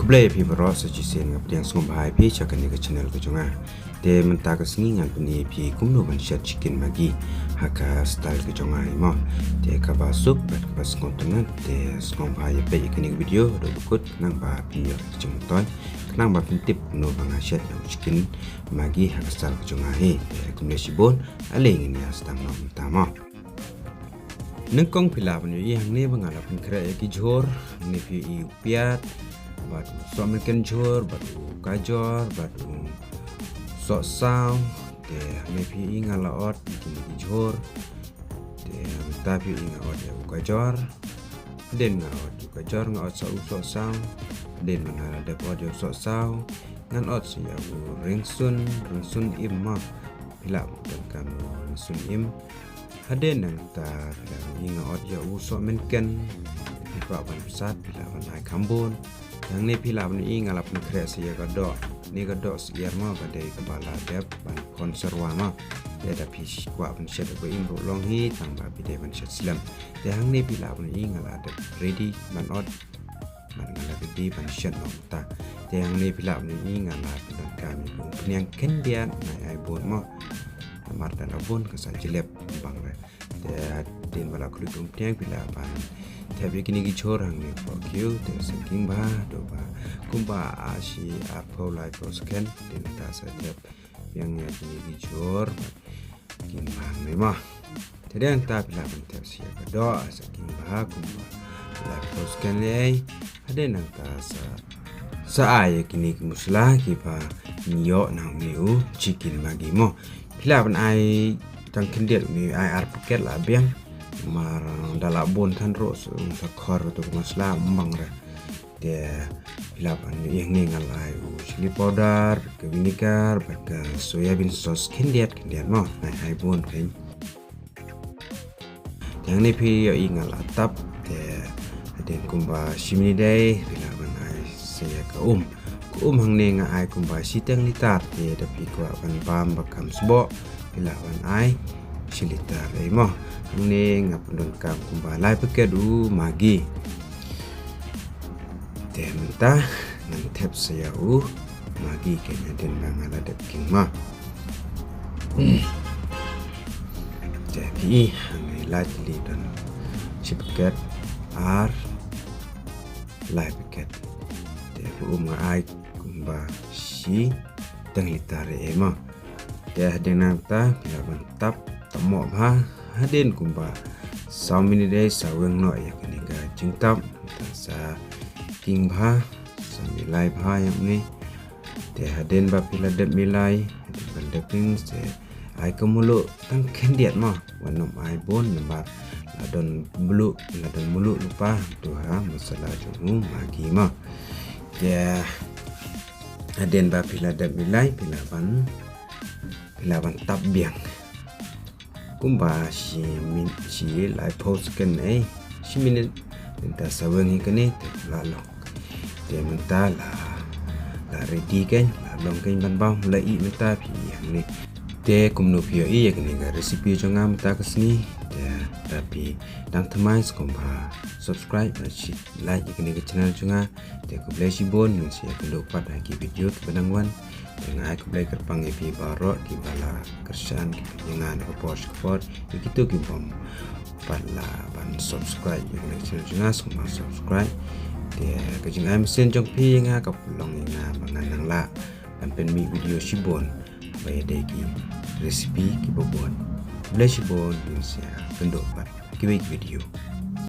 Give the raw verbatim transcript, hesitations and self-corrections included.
Khublei phi baroh sa shisien nga pdiang sngewbha ïa phi sha kane ka channel ka jong nga. Te mynta ka sngi ngan pyni ïa phi kumno ban shet chicken Maggi ha ka style ka jong nga hi mo. Te kaba suk bad kaba sngewtynnat te sngewbha ïa peit ïa kane ka video haduh ba kut khnang ba phin ïoh ka jingmyntoi khnang ba phin tip kumno ba nga shet ïa u chicken Maggi ha ka style ka jong nga hi. Te khublei shibun, ale ngin ïa sdang noh mynta mo. Nyngkong phi lah ban ïohi hangne ba nga la pynkhreh ïa ki jhur, hangne phi ïohi u piat bad u sohmynken jhur bad u gajor bad u sohsaw. Te hangne phi ïohi nga la ot ïa kine ki jhur. Te mynta phi ïohi nga ot ïa u gajor. Hadien nga ot ïa u gajor nga ot sa u sohsaw. Hadien ba nga la dep ot ïa u sohsaw ngan ot sa ïa u rynsun, rynsun im mo. Phi lah ban donkam u rynsun im. Hadien nangta phi lah ban ïohi nga ot ïa u sohmynken. Phi kwah ban psat phi lah ban ai kham bun. Hangne phi lah ban ïohi nga la pynkhreh sa ïa ka doh. Kane ka doh syiar mo ka dei kaba la dep ban khon syrwa mo. Te da phi kwah ban shet ba im ruh long hi tang ba phi dei ban shet slem. Te hangne phi lah ban ïohi nga la dep ready ban ot. Bad nga la ready ban shet noh mynta. Te hangne phi lah ban ïohi nga la pyndonkam ïa ka umphniang khyndiat, nga ai bun mo. Namar da la bun ka sa jlep bang re. Te hadien ba la khluit umphniang phi lah ban thep ïa kine ki jhur hangne hapoh khiew te sa king bha haduh ba kumba ar shi arphew laiphew second. Te mynta sa thep biang ïa kine ki jhur bad king bha hangne mo. Te hadien nangta phi lah ban thep sa ïa ka doh sa king bha kumba laiphew second lei. Hadien nangta sa, sa ai ïa kine ki masala kiba ngi ïoh na une u chicken Maggi mo. Phi lah ban ai tang khyndiat, une ai ar paket la biang. Namar da la bun than ruh sa, sa khor kato ka masala ym bang re. Te phi lah ban ïohi hangne nga la ai u chili powder bad ka vinegar bad ka soya bean sauce khyndiat khyndiat mo. Nga ai bun kein. Te hangne phi ïohi nga la tap te hadien kumba shi minit dei phi lah ban ai sa ïa ka um. Ka um hangne nga ai kumba shiteng litar te da phi kwah ban bam ba kham sboh phi lah ban ai shi litar ei mo. Hangne nga pyndonkam kumba lai paket u Maggi. Te mynta ngan thep sa ïa u Maggi kein hadien ba nga la dep king mo. Te phi ïohi hangne lai tylli don shi paket ar lai paket. Te ka um nga ai kumba shiteng litar ei mo. Te hadien nangta phi lah ban tap tap mo bha hadien kumba saw minit dei sa weng noh ïa kane ka jingtap. Te sa king bha sa milai bha ïa une. Te hadien ba phi la dep milai hadien ba la dep king sa ai ka mluh tang khyndiat mo. Wat nym ai bun namar la don mluh, la don mluh lypa tu ha masala jong u Maggi mo. Te hadien ba phi la dep milai phi lah ban, phi lah ban tap biang. Kumba shi min, shi laiphew second ei, shi minit. Mynta sa weng hi kane te la long. Te mynta la, la ready kein, la long kein ban bam, la ih mynta phi ïohi hangne. Te kumno phi ïohi ïa kane ka recipe jong nga mynta ka sngi. Te da phi dang thymmai sngewbha subscribe bad shi like ïa kane ka channel jong nga. Te khublei shibun, ngin sa ïakynduh pat ha ki video kiba dang wan. Te nga ai khublei kyrpang ïa phi baroh kiba la kyrshan, kiba ïa nga na ka por sha ka por. Ïa kito ki bym pat lah ban subscribe ïa kane ka channel jong nga sngewbha subscribe. Te ka jingai mynsiem jong phi ïa nga ka pynlong ïa nga ba ngan nang lah ban pynmih video shibun ba ïadei ki recipe kiba bun. Khublei shibun, ngin sa ïakynduh pat ha kiwei ki video.